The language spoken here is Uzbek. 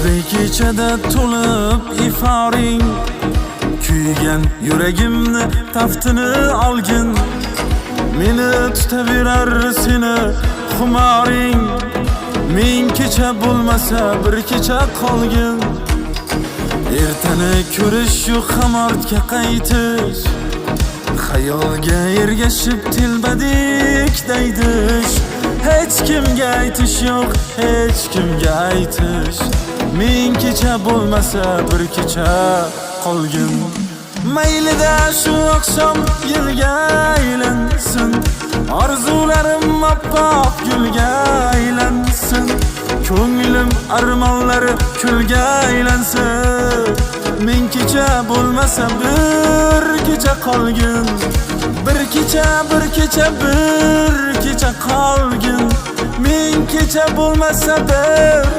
Kuzday kechada to'lib iforing, kuygan yuragimni taftini olgin. Meni tutaverar seni xumoring, ming kecha bo'lmasa bir kecha qolgin. Ertani ko'rish yo'q ham ortga qaytish, xayolga ergashib telbadik daydish. Hech kimga aytish yo'q, hech kimga aytish. Ming kecha bo'lmasa bir kecha qolgin. Maylida shu oqshom yilga aylansin, orzularim oppoq gulga aylansin, ko'nglim armonlari kulga aylansin. Ming kecha bo'lmasa bir kecha qolgin, bir kecha, bir kecha, bir kecha qolgin. Ming kecha bo'lmasa bir